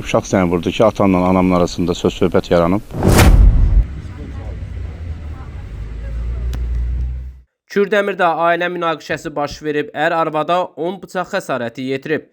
Uşaq zəng vurdu ki, atamla anamın arasında söz-söhbət yaranıb. Kürdəmirdə ailə münaqişəsi baş verib, ər arvada 10 bıçaq xəsarəti yetirib.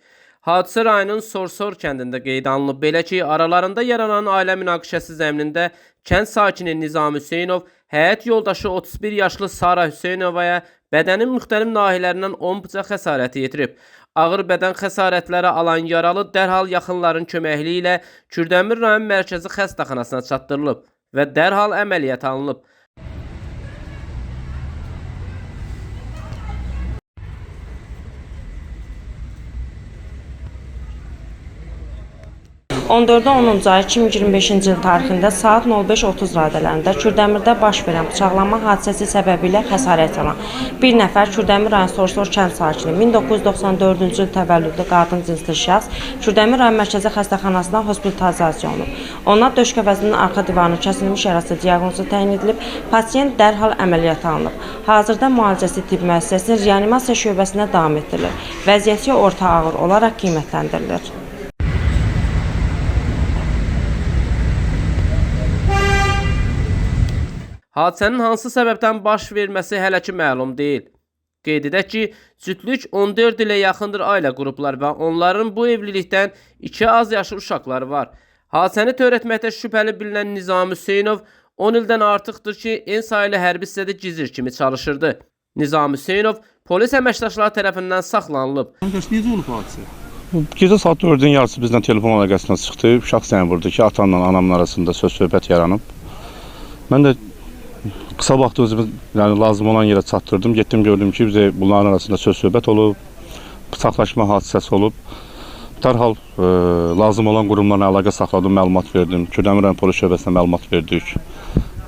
Hadisə rayonun Sorsor kəndində qeydə alınıb. Belə ki, aralarında yaranan ailə münaqişəsi zəminində kənd sakini Nizami Hüseynov həyat yoldaşı 31 yaşlı Sara Hüseynovaya bədənin müxtəlif nahiyələrindən 10 bıçaq xəsarəti yetirib. Ağır bədən xəsarətləri alan yaralı dərhal yaxınların köməkliyi ilə Kürdəmir rayon mərkəzi xəstəxanasına çatdırılıb və dərhal əməliyyata alınıb. Hı. 14-10-cu ay 2025-ci il tarixində saat 05:30 radələrində Kürdəmirdə baş verən bıçaqlanma hadisəsi səbəbilə xəsarət alan bir nəfər Kürdəmir rayon Sorsor kənd sakini 1994-cü il təvəllüdlü qadın cinsli şəxs Kürdəmir rayon mərkəzi xəstəxanasına hospitalizasiya olunub. Ona döş qəfəsinin arxa divarının kəsilmiş yarası diaqnozu təyin edilib, pasiyent dərhal əməliyyata alınıb. Hazırda müalicəsi tibb müəssisəsinin reanimasiya şöbəsində davam etdirilir. Vəziyyəti orta ağır olaraq qiymətləndirilir. Hadisənin hansı səbəbdən baş verməsi hələ ki məlum deyil. Qeyd edək ki, cütlük 14 ilə yaxındır ailə qurublar və onların bu evlilikdən iki az yaşlı uşaqları var. Hadisəni törətməkdə şübhəli bilinən Nizami Hüseynov 10 ildən artıqdır ki, en sayılı hərbi hissədə gizir kimi çalışırdı. Nizami Hüseynov polis əməkdaşları tərəfindən saxlanılıb. Qardaş, necə olub hadisə? Gecə saat 4-ün yarısı bizdən telefon əlaqəsinə çıxdı. Uşaq zəng vurdu ki, atamla anamın arasında söz-söhbət yaranıb. Mən də qısa vaxt özümü yəni lazım olan yerə çatdırdım. Getdim gördüm ki, bizə bunların arasında söz-söhbət olub, bıçaqlaşma hadisəsi olub. Dərhal lazım olan qurumlarla əlaqə saxladım, məlumat verdim. Kürdəmir rayon polis şöbəsinə məlumat verdik.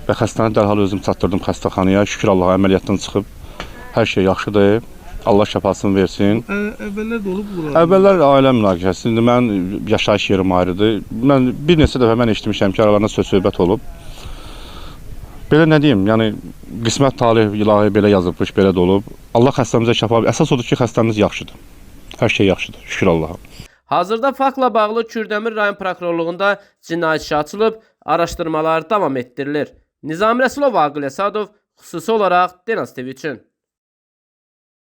Və xəstəni dərhal özüm çatdırdım xəstəxanaya. Şükür Allaha əməliyyatdan çıxıb. Hər şey yaxşıdır. Allah şəfasını versin. Əvvəllər də olub buralar. Əvvəllər ailə münaqişəsi, indi mənim yaşayış yerim ayrıdır. Mən bir neçə dəfə mən eşitmişəm ki, aralarında söz-söhbət olub. Belə nə deyim, yəni qismət talih ilahi belə yazıbmış, belə də olub. Allah xəstəmizə şəfa. Əsas odur ki, xəstəmiz yaxşıdır. Hər şey yaxşıdır. Şükür Allaha. Hazırda faktla bağlı Kürdəmir rayon prokurorluğunda cinayət işi açılıb, araşdırmalar davam etdirilir. Nizami Rəsulov, Aqil Əsədov, xüsusi olaraq Denaz TV üçün.